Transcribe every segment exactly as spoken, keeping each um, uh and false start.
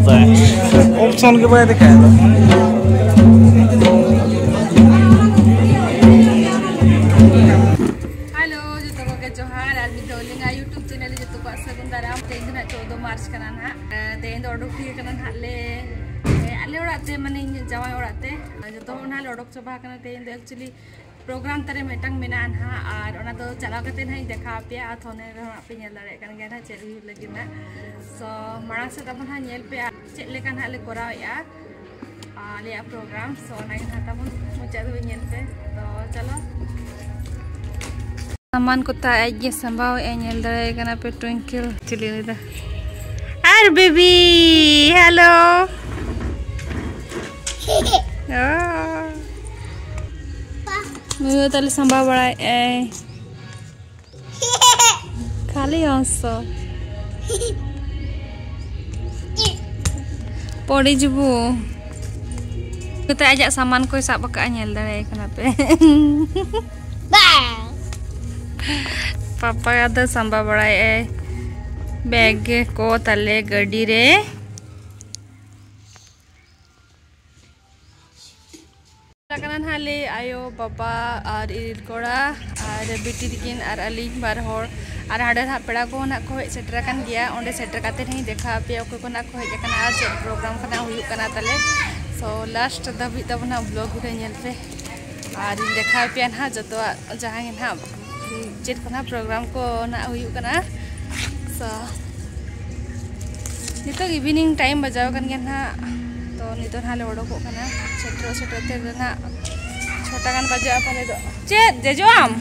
Option ᱜᱮ ᱵᱟᱭ ᱫᱮᱠᱷᱟᱣ ᱮᱫᱟ᱾ ᱦᱮᱞᱳ, ᱡᱚᱛᱚ ᱠᱚᱜᱮ ᱡᱚᱦᱟᱨ᱾ ᱟᱨ ᱢᱤᱫ ᱫᱷᱟᱣ ᱟᱹᱞᱤᱧᱟᱜ YouTube ᱪᱮᱱᱮᱞ ᱨᱮ ᱡᱚᱛᱚ ᱠᱚᱣᱟᱜ ᱥᱟᱹᱜᱩᱱ ᱫᱟᱨᱟᱢ᱾ ᱛᱮᱦᱮᱧ ᱫᱚ ᱱᱟᱦᱟᱜ ᱪᱳᱫᱫᱳ ᱢᱟᱨᱪ ᱠᱟᱱᱟ ᱱᱟᱦᱟᱜ᱾ ᱛᱮᱦᱮᱧ ᱫᱚ ᱚᱰᱚᱠ ᱦᱩᱭ ᱠᱟᱱᱟ ᱱᱟᱦᱟᱜ ᱞᱮ, ᱟᱞᱮ ᱚᱲᱟᱜ ᱛᱮ, ᱢᱟᱱᱮ ᱤᱧ ᱡᱟᱶᱟᱭ ᱚᱲᱟᱜ ᱛᱮ᱾ ᱡᱚᱛᱚ ᱦᱚᱲ ᱱᱟᱦᱟᱜ ᱞᱮ ᱚᱰᱚᱠ ᱪᱟᱵᱟ ᱟᱠᱟᱱᱟ᱾ ᱛᱮᱦᱮᱧ ᱫᱚ actually program ᱛᱟᱞᱮ ᱢᱤᱫᱴᱟᱝ ᱢᱮᱱᱟᱜᱼᱟ ᱱᱟᱦᱟᱜ, ᱟᱨ ᱚᱱᱟ ᱫᱚ ᱪᱟᱞᱟᱣ ᱠᱟᱛᱮ ᱱᱟᱦᱟᱜ ᱤᱧ ᱫᱮᱠᱷᱟᱣ ᱟᱯᱮᱭᱟ᱾ ᱟᱨ ᱛᱷᱚᱱᱮ ᱨᱮᱦᱚᱸ ᱯᱮ ᱧᱮᱞ ᱫᱟᱲᱮᱭᱟᱜ ᱠᱟᱱ ᱜᱮᱭᱟ ᱱᱟᱦᱟᱜ ᱪᱮᱫ ᱦᱩᱭᱩᱜ ᱞᱟᱹᱜᱤᱫ ᱱᱟᱦᱟᱜ᱾ So ᱢᱟᱲᱟᱝ ᱥᱮᱫ ᱟᱵᱚ ᱱᱟᱦᱟᱜ ᱧᱮᱞ ᱯᱮ ᱪᱮᱫ ᱞᱮᱠᱟ ᱱᱟᱦᱟᱜ ᱞᱮ ᱠᱚᱨᱟᱣᱮᱫᱼᱟ ᱟᱞᱮᱭᱟᱜ program᱾ So ᱚᱱᱟᱜᱮ ᱱᱟᱦᱟᱜ ᱛᱟᱵᱚᱱ ᱢᱩᱪᱟᱹᱫ ᱫᱷᱟᱹᱵᱤᱡ ᱧᱮᱞ ᱯᱮ᱾ ᱛᱚ ᱪᱚᱞᱚ᱾ ᱥᱟᱢᱟᱱ ᱠᱚ ᱛᱟᱭ ᱟᱡ ᱜᱮ ᱥᱟᱢᱵᱟᱣᱮᱫᱼᱟᱭ, ᱧᱮᱞ ᱫᱟᱲᱮᱭᱟᱭ ᱠᱟᱱᱟ ᱯᱮ ᱴᱩᱭᱤᱝᱠᱮᱞ ᱪᱤᱞᱤ ᱩᱱᱤ ᱫᱚ᱾ ᱟᱨ ᱵᱮᱵᱤ, ᱦᱮᱞᱳ᱾ ᱱᱩᱭ ᱦᱚᱸ ᱛᱟᱞᱮ ᱥᱟᱢᱵᱟᱣ ᱵᱟᱲᱟᱭᱮᱫᱼᱟᱭ᱾ ᱠᱷᱟᱹᱞᱤ ᱦᱚᱸᱥᱚ᱾ ᱯᱚᱲᱤ ᱡᱩᱵᱩ᱾ ᱠᱟᱛᱮ ᱟᱡᱟᱜ ᱥᱟᱢᱟᱱ ᱠᱚᱭ ᱥᱟᱵ ᱟᱠᱟᱫᱼᱟ, ᱧᱮᱞ ᱫᱟᱲᱮᱭᱟᱭ ᱠᱟᱱᱟ ᱯᱮ᱾ ᱯᱟᱯᱟ ᱫᱚ ᱥᱟᱢᱵᱟ ᱵᱟᱲᱟᱭᱮᱫᱼᱟᱭ ᱵᱮᱜᱽ ᱠᱚ ᱛᱟᱞᱮ ᱜᱟᱹᱰᱤ ᱨᱮ᱾ ᱪᱟᱞᱟᱜ ᱠᱟᱱᱟ ᱱᱟᱦᱟᱜ ᱞᱮ ᱟᱭᱳ, ᱵᱟᱵᱟ ᱟᱨ ᱤᱨᱤᱞ ᱠᱚᱲᱟ ᱟᱨ ᱵᱤᱴᱤ ᱛᱤᱠᱤᱱ ᱟᱨ ᱟᱹᱞᱤᱧ ᱵᱟᱨ ᱦᱚᱲ᱾ ᱟᱨ ᱦᱟᱸᱰᱮ ᱱᱟᱦᱟᱜ ᱯᱮᱲᱟ ᱠᱚ ᱱᱟᱦᱟᱜ ᱠᱚ ᱦᱮᱡ ᱥᱮᱴᱮᱨ ᱟᱠᱟᱱ ᱜᱮᱭᱟ᱾ ᱚᱸᱰᱮ ᱥᱮᱴᱮᱨ ᱠᱟᱛᱮ ᱱᱟᱦᱟᱜ ᱤᱧ ᱫᱮᱠᱷᱟᱣ ᱟᱯᱮᱭᱟ ᱚᱠᱚᱭ ᱠᱚ ᱱᱟᱦᱟᱜ ᱠᱚ ᱦᱮᱡ ᱟᱠᱟᱱᱟ ᱟᱨ ᱪᱮᱫ program ᱠᱚ ᱱᱟᱦᱟᱜ ᱦᱩᱭᱩᱜ ᱠᱟᱱᱟ ᱛᱟᱞᱮ᱾ So last ᱫᱷᱟᱹᱵᱤᱡ ᱛᱟᱵᱚᱱ ᱱᱟᱦᱟᱜ vlog ᱨᱮ ᱧᱮᱞ ᱯᱮ᱾ ᱟᱨ ᱤᱧ ᱫᱮᱠᱷᱟᱣ ᱟᱯᱮᱭᱟ ᱱᱟᱦᱟᱜ ᱡᱚᱛᱚᱣᱟᱜ ᱡᱟᱦᱟᱸ ᱜᱮ ᱱᱟᱦᱟᱜ ᱪᱮᱫ ᱠᱚ ᱱᱟᱦᱟᱜ program ᱠᱚ ᱱᱟᱦᱟᱜ ᱦᱩᱭᱩᱜ ᱠᱟᱱᱟ᱾ So ᱱᱤᱛᱚᱜ evening time ᱵᱟᱡᱟᱣ ᱟᱠᱟᱱ ᱜᱮᱭᱟ ᱱᱟᱦᱟᱜ᱾ ᱛᱚ ᱱᱤᱛᱚᱜ ᱱᱟᱦᱟᱜ ᱞᱮ ᱚᱰᱚᱠᱚᱜ ᱠᱟᱱᱟ᱾ ᱥᱮᱴᱮᱨᱚᱜ ᱥᱮᱴᱮᱨ ᱛᱮ ᱱᱟᱦᱟᱜ ᱪᱷᱚᱴᱟ ᱜᱟᱱ ᱵᱟᱡᱟᱜᱼᱟ ᱯᱟᱞᱮ ᱫᱚ᱾ ᱪᱮᱫ ᱫᱮᱡᱚᱜ ᱟᱢ?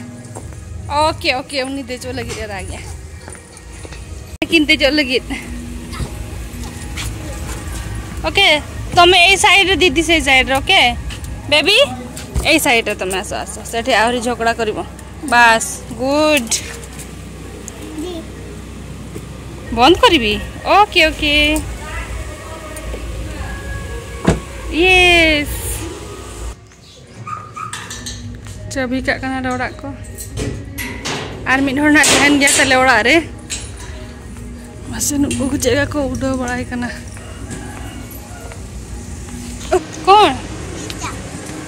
Okay, okay, ᱩᱱᱤ ᱫᱮᱡᱚᱜ ᱞᱟᱹᱜᱤᱫ ᱮ ᱨᱟᱜᱮᱜᱼᱟ᱾ ᱟᱹᱠᱤᱱ ᱫᱮᱡᱚᱜ ᱞᱟᱹᱜᱤᱫ᱾ Okay, ତମେ ଏଇ ସାଇଡରେ, ଦିଦି ସେଇ ସାଇଡରେ। Okay ବେବି, ଏଇ ସାଇଡରେ ତମେ ଆସ, ଆସ। ସେଠି ଆହୁରି ଝଗଡ଼ା କରିବ। ବାସ୍, ଗୁଡ୍। ବନ୍ଦ କରିବି। Okay, okay। ୟେସ୍। ᱪᱟᱹᱵᱤ ᱠᱟᱜ ᱠᱟᱱᱟ ᱞᱮ ᱚᱲᱟᱜ ᱠᱚ᱾ ᱟᱨ ᱢᱤᱫ ᱦᱚᱲ ᱱᱟᱜ ᱛᱟᱦᱮᱱ ᱜᱮᱭᱟ ᱛᱟᱞᱮ ᱚᱲᱟᱜ ᱨᱮ᱾ ᱢᱟᱥᱮ ᱱᱩᱠᱩ ᱠᱚ ᱪᱮᱫ ᱞᱮᱠᱟ ᱠᱚ ᱩᱰᱟᱹᱣ ᱵᱟᱲᱟᱭ ᱠᱟᱱᱟ᱾ ᱠᱚᱬ?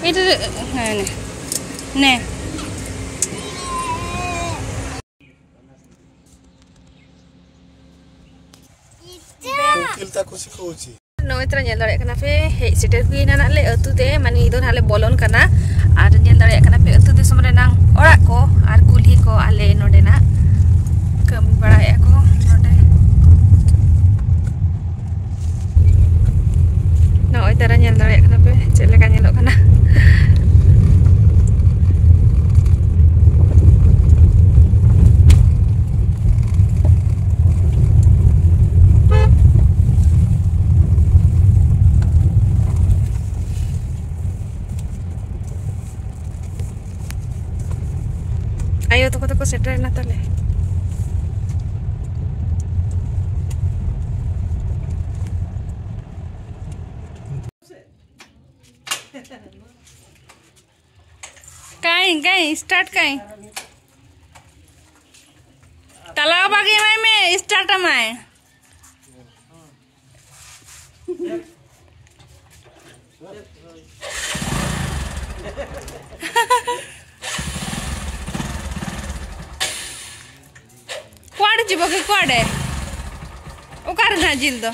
ᱮᱴᱟ ᱨᱮ, ᱦᱮᱸ, ᱱᱮ᱾ ᱱᱮ᱾ ᱩᱱᱠᱤᱞ ᱛᱟᱠᱚ ᱥᱮ ᱠᱚ ᱩᱪᱤ? ᱱᱚᱜᱼᱚᱭ ᱛᱚᱨᱟ ᱧᱮᱞ ᱫᱟᱲᱮᱭᱟᱜ ᱠᱟᱱᱟ ᱯᱮ, ᱦᱮᱡ ᱥᱮᱴᱮᱨ ᱦᱩᱭᱱᱟ ᱱᱟᱜ ᱞᱮ ᱟᱹᱛᱩ ᱛᱮ, ᱢᱟᱱᱮ ᱱᱤᱛ ᱫᱚ ᱱᱟᱜ ᱞᱮ ᱵᱚᱞᱚᱱ ᱠᱟᱱᱟ᱾ ᱟᱨ ᱧᱮᱞ ᱫᱟᱲᱮᱭᱟᱜ ᱠᱟᱱᱟ ᱯᱮ ᱟᱹᱛᱩ ᱫᱤᱥᱚᱢ ᱨᱮᱱᱟᱝ ᱚᱲᱟᱜ ᱠᱚ ᱟᱨ ᱠᱩᱞᱦᱤ ᱠᱚ ᱟᱞᱮ ᱱᱚᱰᱮᱱᱟᱜ ᱠᱟᱹᱢᱤ ᱵᱟᱲᱟᱭᱮᱫᱼᱟ ᱠᱚ ᱱᱚᱰᱮ᱾ ᱱᱚᱜᱼᱚᱭ ᱛᱟᱨᱟ ᱧᱮᱞ ᱫᱟᱲᱮᱭᱟᱜ ᱠᱟᱱᱟ ᱯᱮ ᱪᱮᱫ ᱞᱮᱠᱟ ᱧᱮᱞᱚᱜ ᱠᱟᱱᱟ᱾ ᱟᱭᱳ ᱛᱟᱠᱚ ᱫᱚᱠᱚ ᱥᱮᱴᱮᱨᱮᱱᱟ ᱛᱟᱞᱮ᱾ ᱠᱟᱹᱧ, ᱠᱟᱹᱧ, start ᱠᱟᱹᱧ᱾ ᱛᱟᱞᱟ ᱵᱟᱜᱮ ᱮᱢᱟᱭ ᱢᱮ, start ᱟᱢᱟᱭ᱾ ᱠᱩᱣᱟᱰᱮ ᱡᱤᱵᱚ ᱜᱮ, ᱠᱩᱣᱟᱰᱮ? ᱚᱠᱟᱨᱮ ᱱᱟᱦᱟᱜ ᱡᱤᱞ ᱫᱚ?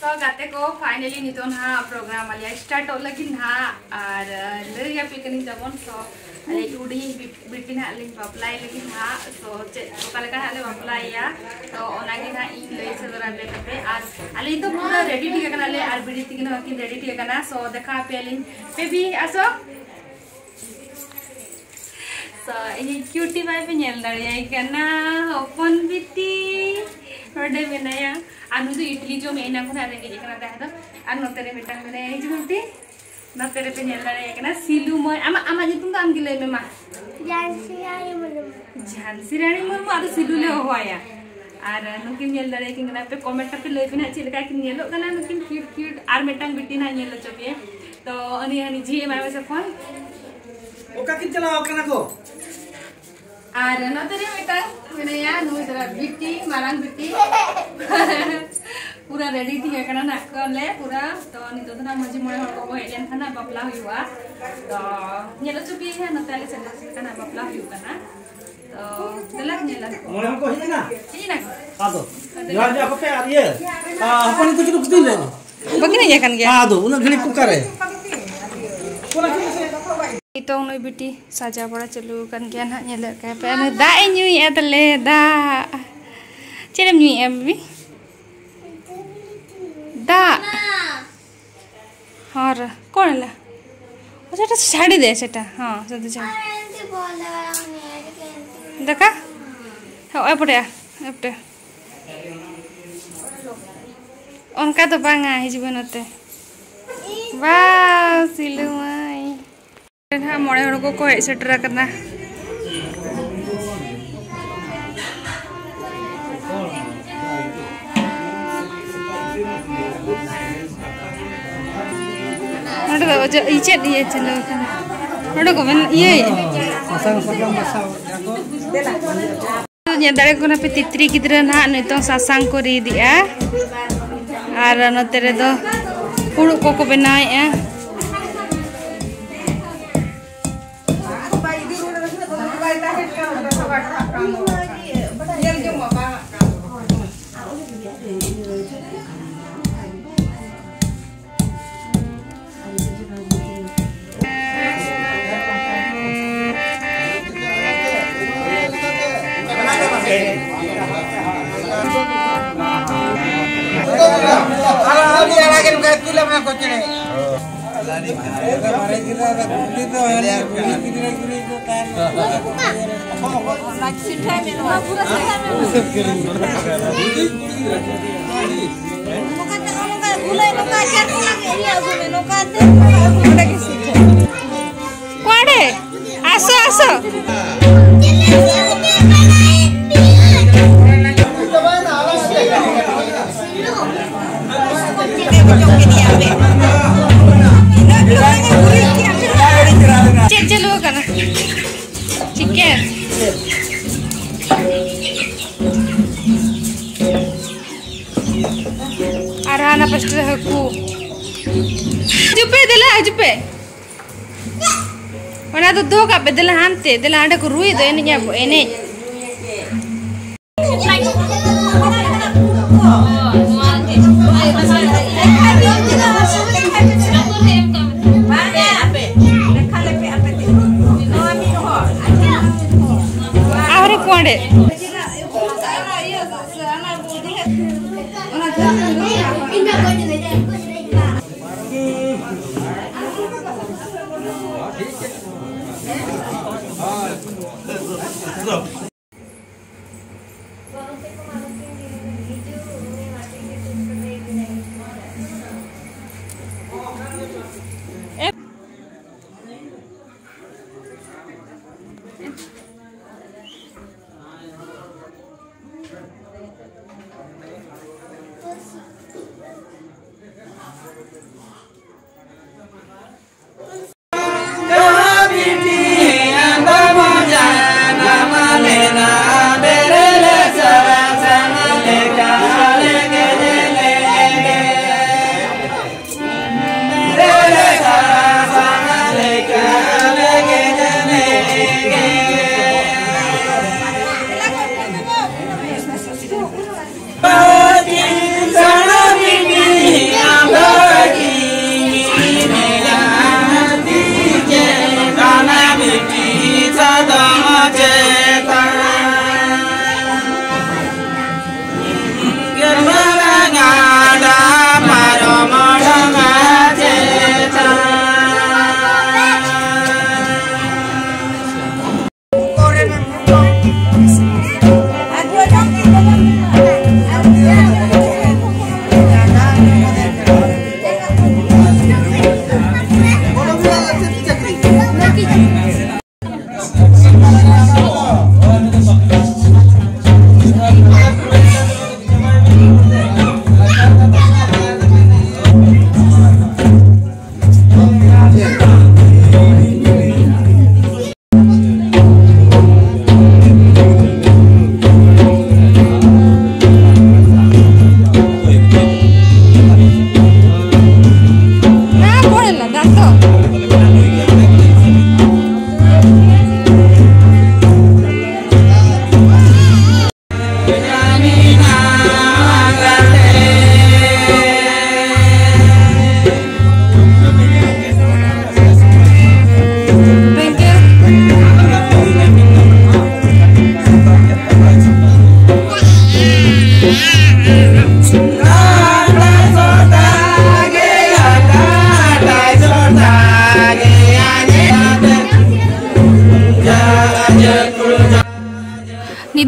So, ᱜᱟᱛᱮ ᱠᱚ, finally ᱱᱤᱛᱚᱜ ᱱᱟᱦᱟᱜ program ᱟᱞᱮᱭᱟᱜ startᱚᱜ ᱞᱟᱹᱜᱤᱫ ᱱᱟᱦᱟᱜ, ᱟᱨ, ᱟᱨ ᱞᱟᱹᱭ ᱟᱯᱮ ᱠᱟᱹᱱᱟᱹᱧ ᱛᱟᱵᱚᱱ᱾ So, ᱟᱞᱮ ᱦᱩᱰᱤᱧ ᱵᱤ-, ᱵᱤᱴᱤ ᱱᱟᱦᱟᱜ ᱞᱤᱧ ᱵᱟᱯᱞᱟᱭ ᱞᱟᱹᱜᱤᱫ ᱱᱟᱦᱟᱜ᱾ So, ᱪᱮᱫ, ᱚᱠᱟ ᱞᱮᱠᱟ ᱱᱟᱦᱟᱜ ᱞᱮ ᱵᱟᱯᱞᱟᱭᱮᱭᱟ, ᱛᱚ ᱚᱱᱟᱜᱮ ᱱᱟᱦᱟᱜ ᱤᱧ ᱞᱟᱹᱭ ᱥᱚᱫᱚᱨ ᱟᱯᱮ ᱛᱟᱯᱮ᱾ ᱟᱨ ᱟᱞᱮ ᱱᱤᱛᱚᱜ ᱯᱩᱨᱟᱹ ready ᱴᱷᱤᱠ ᱟᱠᱟᱱᱟᱞᱮ, ᱟᱨ ᱵᱤᱴᱤ ᱛᱤᱠᱤᱱ ᱦᱚᱸ ᱠᱤᱱ ready ᱴᱷᱤᱠ ᱟᱠᱟᱱᱟ᱾ So, ᱫᱮᱠᱷᱟᱣ ᱟᱯᱮᱭᱟᱞᱤᱧ᱾ Baby, ᱟᱥᱚ᱾ So, ᱤᱧᱤᱡ cutie pie ᱯᱮ ᱧᱮᱞ ᱫᱟᱲᱮᱭᱟᱭ ᱠᱟᱱᱟ, ᱦᱚᱯᱚᱱ ᱵᱤᱴᱤ ᱱᱚᱰᱮ ᱢᱮᱱᱟᱭᱟ᱾ ᱟᱨ ᱱᱩᱭ ᱫᱚ ᱤᱰᱞᱤ ᱡᱚᱢᱮ ᱮᱱᱟᱝ ᱠᱷᱚᱱᱟᱜ ᱨᱮᱸᱜᱮᱡ ᱠᱟᱱᱟ ᱛᱟᱦᱮᱸ ᱫᱚ᱾ ᱟᱨ ᱱᱚᱛᱮ ᱨᱮ ᱢᱤᱫᱴᱟᱝ ᱢᱮᱱᱟᱭᱟ, ᱦᱤᱡᱩᱜ ᱢᱮ ᱵᱤᱴᱤ᱾ ᱱᱚᱛᱮ ᱨᱮᱯᱮ ᱧᱮᱞ ᱫᱟᱲᱮᱭᱟᱭ ᱠᱟᱱᱟ ᱥᱤᱞᱩ ᱢᱟᱹᱭ᱾ ᱟᱢᱟᱜ, ᱟᱢᱟᱜ ᱧᱩᱛᱩᱢ ᱫᱚ ᱟᱢ ᱜᱮ ᱞᱟᱹᱭ ᱢᱮ ᱢᱟ᱾ ᱡᱷᱟᱱᱥᱤ ᱨᱟᱱᱤ ᱢᱩᱨᱢᱩ᱾ ᱡᱷᱟᱱᱥᱤ ᱨᱟᱱᱤ ᱢᱩᱨᱢᱩ, ᱟᱫᱚ ᱥᱤᱞᱩ ᱞᱮ ᱦᱚᱦᱚᱣᱟᱭᱟ᱾ ᱟᱨ ᱱᱩᱠᱤᱱ ᱧᱮᱞ ᱫᱟᱲᱮᱭᱟᱠᱤᱱ ᱠᱟᱱᱟ ᱯᱮ, comment ᱠᱟᱛᱮ ᱞᱟᱹᱭ ᱯᱮ ᱱᱟᱦᱟᱜ ᱪᱮᱫ ᱞᱮᱠᱟ ᱠᱤᱱ ᱧᱮᱞᱚᱜ ᱠᱟᱱᱟ ᱱᱩᱠᱤᱱ cute cute᱾ ᱟᱨ ᱢᱤᱫᱴᱟᱝ ᱵᱤᱴᱤ ᱱᱟᱦᱟᱜ ᱧᱮᱞ ᱦᱚᱪᱚ ᱯᱮᱭᱟ᱾ ᱛᱚ, ᱩᱱᱤ, ᱩᱱᱤ ᱡᱷᱤ ᱮᱢᱟᱭ ᱢᱮᱥᱮ ᱯᱷᱳᱱ᱾ ᱚᱠᱟ ᱠᱤᱱ ᱪᱟᱞᱟᱣ ᱠᱟᱱᱟ ᱠᱚ? ᱟᱨ ᱱᱚᱛᱮ ᱨᱮ ᱢᱤᱫᱴᱟᱝ ᱢᱮᱱᱟᱭᱟ, ᱱᱩᱭ ᱫᱚ ᱵᱤᱴᱤ, ᱢᱟᱨᱟᱝ ᱵᱤᱴᱤ᱾ ᱯᱩᱨᱟᱹ ᱨᱮᱰᱤ ᱛᱟᱦᱮᱸ ᱠᱟᱱᱟ ᱱᱟᱜ ᱠᱚᱞᱮ ᱯᱩᱨᱟᱹ᱾ ᱛᱚ ᱱᱤᱛᱚᱜ ᱫᱚ ᱱᱟᱜ ᱢᱟᱹᱡᱷᱤ ᱢᱚᱬᱮ ᱦᱚᱲ ᱠᱚᱠᱚ ᱦᱮᱡ ᱞᱮᱱᱠᱷᱟᱱ ᱱᱟᱜ ᱵᱟᱯᱞᱟ ᱦᱩᱭᱩᱜᱼᱟ᱾ ᱛᱚ ᱧᱮᱞ ᱦᱚᱪᱚ ᱯᱮᱭᱟᱹᱧ ᱦᱟᱸᱜ, ᱱᱚᱛᱮ ᱟᱞᱮ ᱥᱮᱫ ᱫᱚ ᱪᱮᱫ ᱞᱮᱠᱟᱱᱟᱜ ᱵᱟᱯᱞᱟ ᱦᱩᱭᱩᱜ ᱠᱟᱱᱟ᱾ ᱛᱚ ᱫᱮᱞᱟ ᱧᱮᱞ ᱟᱞᱮ᱾ ᱢᱚᱬᱮ ᱦᱚᱲ ᱠᱚ ᱦᱮᱡ ᱮᱱᱟ? ᱦᱮᱡ ᱮᱱᱟ ᱠᱚ᱾ ᱟᱫᱚ ᱡᱚᱦᱟᱨ ᱡᱚᱦᱟᱨ ᱠᱚᱯᱮ ᱟᱨ ᱤᱭᱟᱹ, ᱟ, ᱦᱚᱯᱚᱱ ᱠᱚ ᱪᱮᱫ ᱠᱚ ᱠᱩᱴᱤ ᱞᱮᱱ? ᱵᱟᱹᱠᱤᱱ ᱦᱮᱡ ᱟᱠᱟᱱ ᱜᱮᱭᱟ᱾ ᱟᱫᱚ ᱩᱱᱟᱹᱜ ᱜᱷᱟᱹᱲᱤᱡ ᱚᱠᱟᱨᱮ? ᱱᱤᱛᱚᱝ ᱱᱩᱭ ᱵᱤᱴᱤ ᱥᱟᱡᱟᱣ ᱵᱟᱲᱟ ᱪᱟᱹᱞᱩ ᱟᱠᱟᱱ ᱜᱮᱭᱟ ᱱᱟᱦᱟᱜ, ᱧᱮᱞᱮᱫ ᱠᱟᱭ ᱯᱮ᱾ ᱱᱩᱭ ᱫᱟᱜ ᱮ ᱧᱩᱭᱮᱫᱼᱟ ᱛᱟᱞᱮ, ᱫᱟᱜ᱾ ᱪᱮᱫ ᱮᱢ ᱧᱩᱭᱮᱫᱼᱟ ᱵᱤᱵᱤ? ᱫᱟᱜ᱾ ᱦᱚᱨ ᱠᱚᱬ ᱞᱟ? ᱚ, ᱥᱮᱴᱟ ᱥᱟᱹᱲᱤ ᱫᱮ, ᱥᱮᱴᱟ᱾ ᱦᱚᱸ, ᱥᱮᱴᱟ ᱥᱟᱹᱲᱤ᱾ ᱫᱟᱠᱟ? ᱦᱚᱸ, ᱮᱯᱴᱮ, ᱮᱯᱴᱮ᱾ ᱚᱱᱠᱟ ᱫᱚ ᱵᱟᱝᱟ, ᱦᱤᱡᱩᱜ ᱢᱮ ᱱᱚᱛᱮ᱾ ᱵᱟ, ᱥᱤᱞᱩ ᱢᱟᱹᱭ᱾ ᱱᱟᱦᱟᱜ ᱢᱚᱬᱮ ᱦᱚᱲ ᱠᱚᱠᱚ ᱦᱮᱡ ᱥᱮᱴᱮᱨ ᱟᱠᱟᱱᱟ᱾ ᱱᱚᱰᱮ ᱫᱚ ᱚᱡᱚᱜ, ᱤᱧ ᱪᱮᱫ ᱤᱭᱟᱹ ᱪᱟᱹᱞᱩ ᱟᱠᱟᱱᱟ? ᱱᱚᱰᱮ ᱠᱚ ᱢᱮᱱ, ᱤᱭᱟᱹᱭ᱾ ᱥᱟᱥᱟᱝ ᱥᱟᱠᱟᱢ ᱢᱮᱥᱟ ᱠᱟᱜᱼᱟ ᱠᱚ᱾ ᱧᱮᱞ ᱫᱟᱲᱮᱭᱟᱠᱚ ᱠᱟᱱᱟ ᱯᱮ, ᱛᱤᱛᱨᱤ ᱜᱤᱫᱽᱨᱟᱹ ᱱᱟᱦᱟᱜ ᱱᱤᱛᱚᱝ ᱥᱟᱥᱟᱝ ᱠᱚ ᱨᱤᱫᱮᱜᱼᱟ᱾ ᱟᱨ ᱱᱚᱛᱮ ᱨᱮᱫᱚ ᱯᱷᱩᱲᱩᱜ ᱠᱚᱠᱚ ᱵᱮᱱᱟᱣᱮᱫᱼᱟ᱾ ᱠᱚᱲᱮ, ᱟᱥᱚ, ᱟᱥᱚ᱾ ᱪᱮᱫ ᱪᱟᱹᱞᱩ ᱟᱠᱟᱱᱟ? ᱪᱤᱠᱮᱱ᱾ ᱯᱟᱥᱴᱟ ᱨᱮ ᱦᱟᱹᱠᱩ᱾ ᱦᱤᱡᱩᱜ ᱯᱮ, ᱫᱮᱞᱟ, ᱦᱤᱡᱩᱜ ᱯᱮ᱾ ᱚᱱᱟ ᱫᱚ ᱫᱚᱦᱚ ᱠᱟᱜ ᱯᱮ, ᱫᱮᱞᱟ ᱦᱟᱱᱛᱮ, ᱫᱮᱞᱟ ᱦᱟᱸᱰᱮ ᱠᱚ ᱨᱩᱭ ᱫᱚ, ᱮᱱᱮᱡ ᱟᱵᱚ, ᱮᱱᱮᱡ᱾ ᱟᱨᱦᱚᱸ ᱠᱚᱸᱰᱮ᱾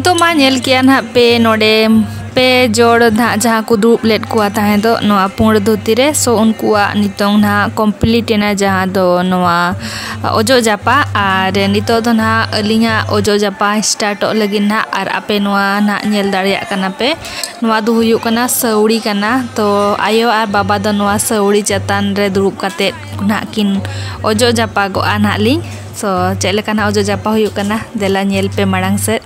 ᱛᱚ ᱢᱟ ᱧᱮᱞ ᱠᱮᱜᱼᱟ ᱱᱟᱦᱟᱜ ᱯᱮ ᱱᱚᱰᱮ ᱯᱮ ᱡᱚᱲ ᱱᱟᱦᱟᱜ ᱡᱟᱦᱟᱸ ᱠᱚ ᱫᱩᱲᱩᱵ ᱞᱮᱫ ᱠᱚᱣᱟ ᱛᱟᱦᱮᱸ ᱫᱚ ᱱᱚᱣᱟ ᱯᱩᱸᱰ ᱫᱷᱩᱛᱤ ᱨᱮ᱾ ᱥᱳ ᱩᱱᱠᱩᱣᱟᱜ ᱱᱤᱛᱚᱝ ᱱᱟᱦᱟᱜ complete ᱮᱱᱟ, ᱡᱟᱦᱟᱸ ᱫᱚ ᱱᱚᱣᱟ ᱚᱡᱚᱜ ᱡᱟᱯᱟ᱾ ᱟᱨ ᱱᱤᱛᱚᱜ ᱫᱚ ᱱᱟᱦᱟᱜ ᱟᱹᱞᱤᱧᱟᱜ ᱚᱡᱚᱜ ᱡᱟᱯᱟ startᱚᱜ ᱞᱟᱹᱜᱤᱫ ᱱᱟᱦᱟᱜ᱾ ᱟᱨ ᱟᱯᱮ ᱱᱚᱣᱟ ᱱᱟᱦᱟᱜ ᱧᱮᱞ ᱫᱟᱲᱮᱭᱟᱜ ᱠᱟᱱᱟ ᱯᱮ, ᱱᱚᱣᱟ ᱫᱚ ᱦᱩᱭᱩᱜ ᱠᱟᱱᱟ ᱥᱟᱹᱣᱲᱤ ᱠᱟᱱᱟ᱾ ᱛᱚ ᱟᱭᱳ ᱟᱨ ᱵᱟᱵᱟ ᱫᱚ ᱱᱚᱣᱟ ᱥᱟᱹᱣᱲᱤ ᱪᱮᱛᱟᱱ ᱨᱮ ᱫᱩᱲᱩᱵ ᱠᱟᱛᱮᱫ ᱱᱟᱦᱟᱜ ᱠᱤᱱ ᱚᱡᱚᱜ ᱡᱟᱯᱟᱜᱚᱜᱼᱟ ᱱᱟᱦᱟᱜ ᱞᱤᱧ᱾ ᱥᱳ ᱪᱮᱫ ᱞᱮᱠᱟ ᱱᱟᱦᱟᱜ ᱚᱡᱚᱜ ᱡᱟᱯᱟ ᱦᱩᱭᱩᱜ ᱠᱟᱱᱟ, ᱫᱮᱞᱟ ᱧᱮᱞ ᱯᱮ ᱢᱟᱲᱟᱝ ᱥᱮᱫ᱾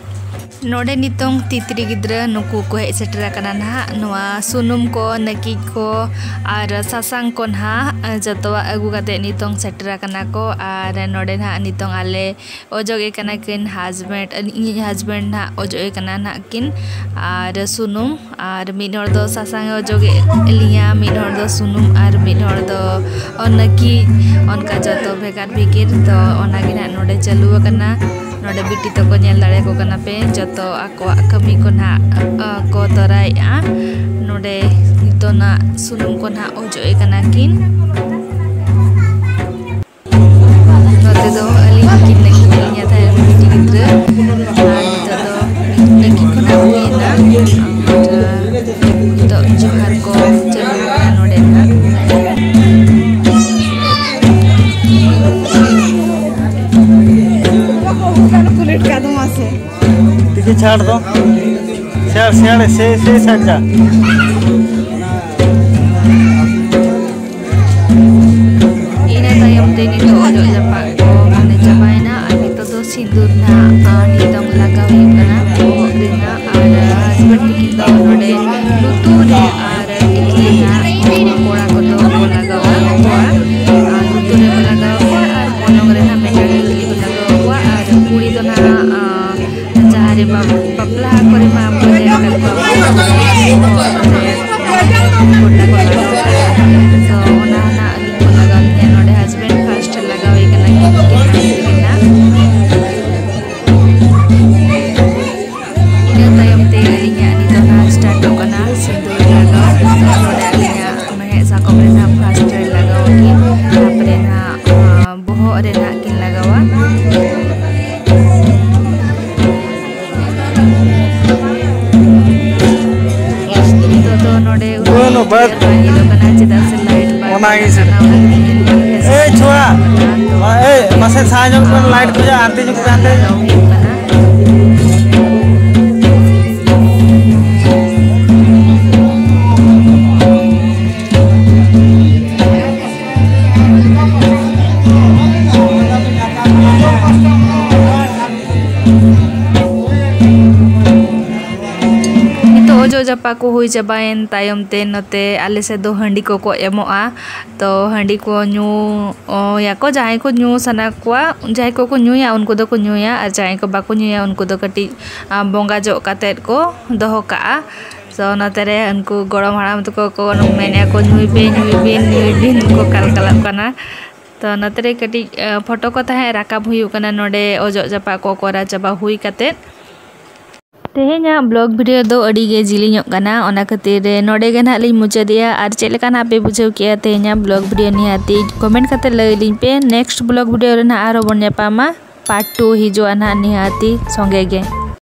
ᱱᱚᱰᱮ ᱱᱤᱛᱚᱝ ᱛᱤᱛᱨᱤ ᱜᱤᱫᱽᱨᱟᱹ ᱱᱩᱠᱩ ᱠᱚ ᱦᱮᱡ ᱥᱮᱴᱮᱨ ᱟᱠᱟᱱᱟ ᱱᱟᱦᱟᱜ᱾ ᱱᱚᱣᱟ ᱥᱩᱱᱩᱢ ᱠᱚ, ᱱᱟᱹᱠᱤᱡ ᱠᱚ ᱟᱨ ᱥᱟᱥᱟᱝ ᱠᱚ ᱱᱟᱦᱟᱜ ᱡᱚᱛᱚᱣᱟᱜ ᱟᱹᱜᱩ ᱠᱟᱛᱮ ᱱᱤᱛᱚᱝ ᱥᱮᱴᱮᱨ ᱟᱠᱟᱱᱟ ᱠᱚ᱾ ᱟᱨ ᱱᱚᱰᱮ ᱱᱟᱦᱟᱜ ᱱᱤᱛᱚᱝ ᱟᱞᱮ ᱚᱡᱚᱜᱮ ᱠᱟᱱᱟ ᱠᱤᱱ husband, ᱤᱧᱤᱡ husband ᱱᱟᱦᱟᱜ ᱚᱡᱚᱜᱮ ᱠᱟᱱᱟ ᱱᱟᱦᱟᱜ ᱠᱤᱱ᱾ ᱟᱨ ᱥᱩᱱᱩᱢ, ᱟᱨ ᱢᱤᱫ ᱦᱚᱲ ᱫᱚ ᱥᱟᱥᱟᱝ ᱮ ᱚᱡᱚᱜᱮ ᱞᱤᱧᱟ, ᱢᱤᱫ ᱦᱚᱲ ᱫᱚ ᱥᱩᱱᱩᱢ, ᱟᱨ ᱢᱤᱫ ᱦᱚᱲ ᱫᱚ ᱱᱟᱹᱠᱤᱡ᱾ ᱚᱱᱠᱟ ᱡᱚᱛᱚ ᱵᱷᱮᱜᱟᱨ ᱵᱷᱮᱜᱟᱨ᱾ ᱛᱚ ᱚᱱᱟᱜᱮ ᱱᱟᱦᱟᱜ ᱱᱚᱰᱮ ᱪᱟᱹᱞᱩ ᱟᱠᱟᱱᱟ᱾ ᱱᱚᱰᱮ ᱵᱤᱴᱤ ᱛᱟᱠᱚ ᱧᱮᱞ ᱫᱟᱲᱮᱭᱟᱠᱚ ᱠᱟᱱᱟ ᱯᱮ, ᱡᱚᱛᱚ ᱟᱠᱚᱣᱟᱜ ᱠᱟᱹᱢᱤ ᱠᱚ ᱱᱟᱦᱟᱜ, ᱟ, ᱠᱚ ᱛᱚᱨᱟᱭᱮᱫᱼᱟ᱾ ᱱᱚᱰᱮ ᱱᱤᱛᱚᱜ ᱱᱟᱜ ᱥᱩᱱᱩᱢ ᱠᱚ ᱱᱟᱦᱟᱜ ᱚᱡᱚᱜ ᱮ ᱠᱟᱱᱟ ᱠᱤᱱ᱾ ᱱᱚᱛᱮ ᱫᱚ ᱟᱹᱞᱤᱧ ᱠᱤᱱ ᱞᱟᱹᱜᱤᱫ ᱞᱤᱧ ᱛᱟᱦᱮᱸ ᱵᱤᱴᱤ ᱜᱤᱫᱽᱨᱟᱹ, ᱟᱨ ᱱᱤᱛᱚᱜ ᱫᱚ ᱞᱟᱹᱜᱤᱫ ᱠᱷᱚᱱᱟᱜ ᱦᱩᱭᱮᱱᱟ᱾ ᱟᱨ ᱱᱤᱛᱚᱜ ᱡᱚᱦᱟᱨ ᱠᱚ ᱪᱟᱹᱞᱩ ᱠᱟᱱᱟ ᱱᱚᱰᱮ ᱱᱟᱜ᱾ ᱛᱤᱠᱤ ᱪᱷᱟᱲ ᱫᱚ᱾ ᱥᱮᱭᱟᱲ, ᱥᱮᱭᱟᱲ, ᱥᱮ, ᱥᱮ, ᱥᱟᱡᱟ᱾ ᱤᱱᱟᱹ ᱛᱟᱭᱚᱢ ᱛᱮ ᱱᱤᱛᱚᱜ ᱚᱡᱚᱜ ᱡᱟᱯᱟᱜ ᱠᱚ ᱢᱟᱱᱮ ᱪᱟᱵᱟᱭᱮᱱᱟ, ᱟᱨ ᱱᱤᱛᱚᱜ ᱫᱚ ᱥᱤᱸᱫᱩᱨ ᱱᱟᱜ, ᱟᱨ ᱱᱤᱛᱚᱝ ᱞᱟᱜᱟᱣ ᱦᱩᱭᱩᱜ ᱠᱟᱱᱟ ᱵᱚᱦᱚᱜ ᱨᱮᱱᱟᱜ, ᱟᱨ husband ᱛᱟᱹᱠᱤᱱ ᱫᱚ ᱱᱚᱰᱮ ᱞᱩᱛᱩᱨ ᱨᱮ ᱟᱨ ᱴᱤᱠᱞᱤ ᱱᱟᱜ ᱠᱚᱲᱟ ᱠᱚᱫᱚ ᱠᱚ ᱞᱟᱜᱟᱣᱟ ᱠᱚᱣᱟ, ᱟᱨ ᱞᱩᱛᱩᱨ ᱨᱮᱠᱚ ᱞᱟᱜᱟᱣ ᱠᱚᱣᱟ, ᱟᱨ ᱢᱚᱞᱚᱝ ᱨᱮ ᱱᱟᱜ ᱢᱤᱫᱴᱟᱝ ᱴᱤᱠᱞᱤ ᱠᱚ ᱞᱟᱜᱟᱣ ᱠᱚᱣᱟ, ᱟᱨ ᱠᱩᱲᱤ ᱫᱚ ᱱᱟᱜ, ᱟᱸ, ᱡᱟᱦᱟᱸ ᱨᱮ ᱵᱟᱯ-, ᱵᱟᱯᱞᱟ ᱠᱚᱨᱮ ᱢᱟ ᱟᱵᱚ ᱧᱮᱞ ᱟᱠᱟᱫ ᱠᱚᱣᱟ ᱵᱚᱱ, ᱜᱚᱴᱟ ᱠᱚ ᱞᱟᱜᱟᱣ ᱠᱟᱜᱼᱟ᱾ ᱛᱚ ᱚᱱᱟ ᱦᱚᱸ ᱱᱟᱜ ᱟᱹᱞᱤᱧ ᱠᱚ ᱞᱟᱜᱟᱣ ᱞᱤᱧᱟ᱾ ᱱᱚᱰᱮ husband first ᱞᱟᱜᱟᱣ ᱮ ᱠᱟᱱᱟ, ᱤᱧ ᱠᱤᱱ ᱞᱟᱜᱟᱣ ᱠᱤᱱᱟ᱾ ᱤᱱᱟᱹ ᱛᱟᱭᱚᱢ ᱛᱮ ᱟᱹᱞᱤᱧᱟᱜ ᱱᱤᱛᱚᱜ ᱱᱟᱜ startᱚᱜ ᱠᱟᱱᱟ ᱥᱤᱸᱫᱩᱨ ᱞᱟᱜᱟᱣ᱾ ᱛᱚ ᱱᱚᱰᱮ ᱟᱹᱞᱤᱧᱟᱜ ᱢᱮᱫ ᱥᱟᱠᱚᱢ ᱨᱮ ᱱᱟᱜ first ᱨᱮ ᱞᱟᱜᱟᱣ ᱟᱹᱠᱤᱱ, ᱛᱟᱨᱯᱚᱨᱮ ᱱᱟᱜ, ᱟᱸ, ᱵᱚᱦᱚᱜ ᱨᱮ ᱱᱟᱜ ᱠᱤᱱ ᱞᱟᱜᱟᱣᱟ᱾ ᱵᱟᱥ᱾ ᱧᱮᱞᱚᱜ ᱠᱟᱱᱟ, ᱪᱮᱫᱟᱜ ᱥᱮ ᱞᱟᱭᱤᱴ ᱵᱟᱭ ᱚᱱᱟ ᱜᱮ ᱥᱮ᱾ ᱮᱭ ᱪᱷᱳᱲᱟ, ᱮᱭ ᱢᱟᱥᱮ ᱥᱟᱦᱟ ᱧᱚᱜ ᱠᱚ, ᱞᱟᱭᱤᱴ ᱠᱚ ᱟᱨ ᱫᱤᱱ ᱠᱚ ᱦᱟᱱᱛᱮ᱾ ᱱᱤᱛᱚᱜ ᱚᱡᱚᱜ ᱡᱟᱯᱟᱜ ᱠᱚ ᱦᱩᱭ ᱪᱟᱵᱟᱭᱮᱱ ᱛᱟᱭᱚᱢ ᱛᱮ ᱱᱚᱛᱮ ᱟᱞᱮ ᱥᱮᱫ ᱫᱚ ᱦᱟᱺᱰᱤ ᱠᱚᱠᱚ ᱮᱢᱚᱜᱼᱟ᱾ ᱛᱚ ᱦᱟᱺᱰᱤ ᱠᱚ ᱧᱩ, ᱚ, ᱭᱟᱠᱚ, ᱡᱟᱦᱟᱸᱭ ᱠᱚ ᱧᱩ ᱥᱟᱱᱟ ᱠᱚᱣᱟ, ᱡᱟᱦᱟᱸᱭ ᱠᱚᱠᱚ ᱧᱩᱭᱟ ᱩᱱᱠᱩ ᱫᱚᱠᱚ ᱧᱩᱭᱟ, ᱟᱨ ᱡᱟᱦᱟᱸᱭ ᱠᱚ ᱵᱟᱠᱚ ᱧᱩᱭᱟ ᱩᱱᱠᱩ ᱫᱚ ᱠᱟᱹᱴᱤᱡ, ᱟ, ᱵᱚᱸᱜᱟ ᱡᱚᱜ ᱠᱟᱛᱮᱫ ᱠᱚ ᱫᱚᱦᱚ ᱠᱟᱜᱼᱟ᱾ ᱛᱚ ᱱᱚᱛᱮ ᱨᱮ ᱩᱱᱠᱩ ᱜᱚᱲᱚᱢ ᱦᱟᱲᱟᱢ ᱛᱟᱠᱚ ᱠᱚ ᱢᱮᱱᱮᱫᱼᱟ ᱠᱚ, "ᱧᱩᱭ ᱯᱮ, ᱧᱩᱭ ᱵᱤᱱ, ᱧᱩᱭ ᱵᱤᱱ", ᱠᱚ ᱠᱟᱞᱠᱟᱞᱟᱜ ᱠᱟᱱᱟ᱾ ᱛᱚ ᱱᱚᱛᱮ ᱨᱮ ᱠᱟᱹᱴᱤᱡ, ᱟ, ᱯᱷᱳᱴᱳ ᱠᱚ ᱛᱟᱦᱮᱸᱫ ᱨᱟᱠᱟᱵ ᱦᱩᱭᱩᱜ ᱠᱟᱱᱟ ᱱᱚᱰᱮ ᱚᱡᱚᱜ ᱡᱟᱯᱟᱜ ᱠᱚ ᱠᱚᱨᱟᱣ ᱪᱟᱵᱟ ᱦᱩᱭ ᱠᱟᱛᱮᱫ᱾ ᱛᱮᱦᱮᱧᱟᱜ ᱵᱞᱚᱜ ᱵᱷᱤᱰᱤᱭᱳ ᱫᱚ ᱟᱹᱰᱤ ᱜᱮ ᱡᱤᱞᱤᱧᱚᱜ ᱠᱟᱱᱟ, ᱚᱱᱟ ᱠᱷᱟᱹᱛᱤᱨ ᱨᱮ ᱱᱚᱰᱮ ᱜᱮ ᱱᱟᱦᱟᱜ ᱞᱤᱧ ᱢᱩᱪᱟᱹᱫᱮᱜᱼᱟ᱾ ᱟᱨ ᱪᱮᱫ ᱞᱮᱠᱟ ᱱᱟᱦᱟᱜ ᱯᱮ ᱵᱩᱡᱷᱟᱹᱣ ᱠᱮᱜᱼᱟ ᱛᱮᱦᱮᱧᱟᱜ ᱵᱞᱚᱜ ᱵᱷᱤᱰᱤᱭᱳ, ᱱᱤᱦᱟᱹᱛᱤ ᱠᱚᱢᱮᱱᱴ ᱠᱟᱛᱮ ᱞᱟᱹᱭ ᱟᱹᱞᱤᱧ ᱯᱮ᱾ ᱱᱮᱠᱥᱴ ᱵᱞᱚᱜ ᱵᱷᱤᱰᱤᱭᱳ ᱨᱮ ᱱᱟᱦᱟᱜ ᱟᱨᱦᱚᱸ ᱵᱚᱱ ᱧᱟᱯᱟᱢᱟ, ᱯᱟᱨᱴ ᱴᱩ ᱦᱤᱡᱩᱜᱼᱟ ᱱᱟᱦᱟᱜ ᱱᱤᱦᱟᱹᱛᱤ ᱥᱚᱸᱜᱮ ᱜᱮ᱾